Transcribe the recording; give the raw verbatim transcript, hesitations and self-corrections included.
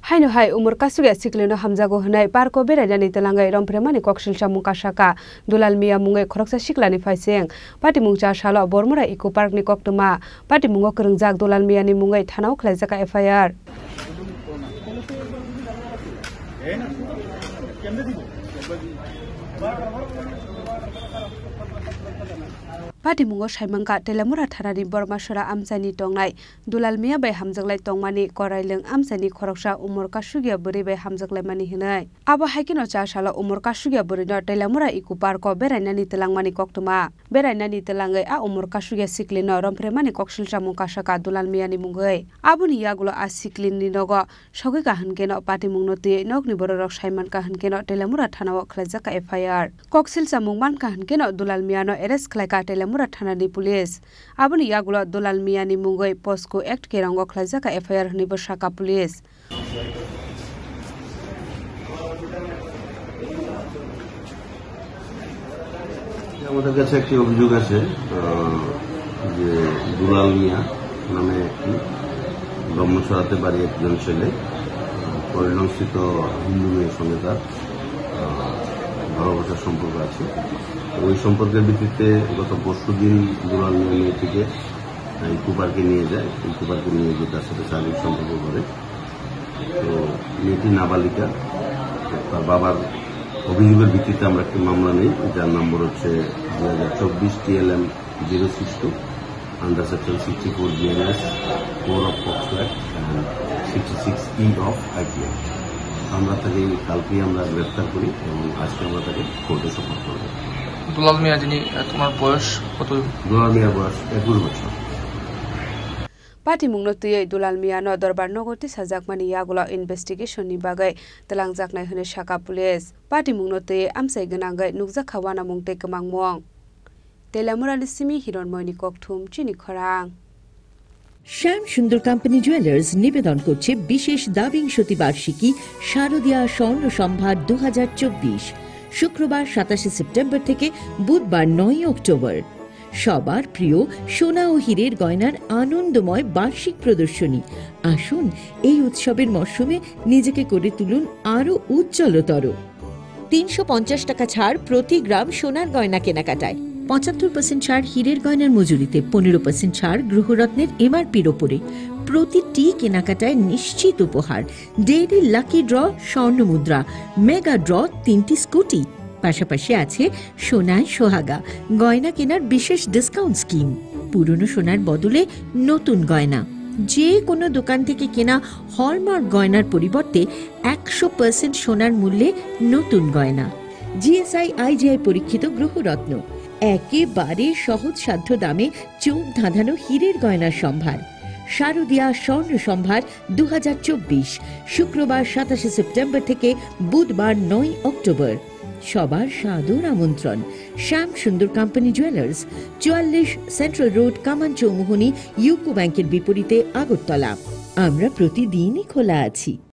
Haino hai umor kasugya siklino hamjago hwnwi parko berainani twlangwi romphre mani koksil chamung kasaka Dulal Miya mungwi khoroksa siklani phaising. Patimung cha salo Bormura Eco Park ni koktwma patimungo kwrwngjak Dulal Miya ni mungwi thanao khlaijak F I R. Patimungo saimangkha Telamura thanani Bormasora amchaini tongnai Dulal Miya bai hamjaklai tongmani Korailwng amchaini khoroksa umor kasugya bwrwi bai hamjaklaimani hwnwi. Abo hai kheno cha salo umor kasugya bwrwino Telamura Eco Parko berainani twlangmani koktwma. Berainani twlangwi a umor kasugya siklino romphre mani koksil chamung kasaka Dulal Miyani mungwi. Aboni yagulo a siklinni nogo sogwi ka hwnkhe no patimungno twiwi nokni bororok saiman ka hwnkhe no Telamura thanao khlaijak F I R. Koksil chamung man ka hwnkhe no Dulal Miyano arrest khlai ka Telamura thanani police. Aboni yagulo Dulal Miyani mungwi POCSO Act kerongo khlaijak F I R hwnwi bo saka police. আমাদের কাছে একটি অভিযোগ আছে, আহ, যে দুলাল মিয়া নামে একটি ব্রহ্মছড়াতে বাড়ি একজন ছেলে, আহ, করিডোরস্থিত হিন্দু মেয়ের সঙ্গে তার, আহ, ভালোবাসার সম্পর্ক আছে। তো ওই সম্পর্কের ভিত্তিতে গত পরশু দিন দুলাল মিয়া মেয়েটিকে, আহ, ইকো পার্কে নিয়ে যায়। ইকো পার্কে নিয়ে গিয়ে তার সাথে শারীরিক সম্পর্ক করে। তো মেয়েটি নাবালিকা। তো তার বাবার অভিযোগের ভিত্তিতে আমরা একটি মামলা নেই, যার নম্বর হচ্ছে দুই হাজার চব্বিশ T L M zero six two, under section sixty-four G N S, four of POCSO Act and sixty-six E of I P Act। আমরা তাকে কালকেই আমরা গ্রেফতার করি এবং আজকে আমরা তাকে কোর্টে সোপর্দ করি। দুলাল মিয়া যিনি, আহ, তোমার বয়স কত? দুলাল মিয়ার বয়স একুশ বছর। Patimungno twiwi Dulal Miyano dorbar nogo tisajakmani yagulo investigation ni bagwi twlangjaknai hwnwi saka police. Patimungno twiwi amchai gwnangwi nukjakha uanamung tei kwmangmung. Telamurani simi Hironmoyni kokthum chini khorang. শ্যাম সুন্দর কোম্পানি জুয়েলার্স নিবেদন করছে বিশেষ দ্বাবিংশতি বার্ষিকী শারদীয়া স্বর্ণ সম্ভার দু হাজার চব্বিশ, শুক্রবার সাতাশে সেপ্টেম্বর থেকে বুধবার নয়ই অক্টোবর। সবার প্রিয় সোনা ও হীরের গয়নার আনন্দময় বার্ষিক প্রদর্শনী। আসুন, এই উৎসবের মরশুমে নিজেকে করে তুলুন আরও উজ্জ্বলতর। তিনশো পঞ্চাশ টাকা ছাড় প্রতি গ্রাম সোনার গয়না কেনাকাটায়, পঁচাত্তর পার্সেন্ট ছাড় হীরের গয়নার মজুরিতে, পনেরো পার্সেন্ট ছাড় গৃহরত্নের এমআরপির ওপরে। প্রতিটি কেনাকাটায় নিশ্চিত উপহার, ডেইলি লাকি ড্র, স্বর্ণ মুদ্রা, মেগা ড্র, তিনটি স্কুটি। পাশাপাশি আছে সোনায় সোহাগা গয়না কেনার বিশেষ ডিসকাউন্ট স্কিম। পুরনো সোনার বদলে নতুন গয়না। যে কোনো দোকান থেকে কেনা হলমার্ক গয়নার পরিবর্তে একশো পার্সেন্ট সোনার মূল্যে নতুন গয়না। জিএসআই আইজিআই পরীক্ষিত গ্রহরত্ন, একেবারে সহজসাধ্য দামে চোখ ধাঁধানো হীরের গয়নার সম্ভার। শারদীয়া স্বর্ণ সম্ভার দু হাজার চব্বিশ, শুক্রবার সাতাশে সেপ্টেম্বর থেকে বুধবার নয় অক্টোবর। সবার সাদর আমন্ত্রণ। শ্যাম সুন্দর কোম্পানি জুয়েলার্স, চুয়াল্লিশ সেন্ট্রাল রোড, কামান চৌমুহনী, ইউকো ব্যাংকের বিপরীতে, আগরতলা। আমরা প্রতিদিনই খোলা আছি।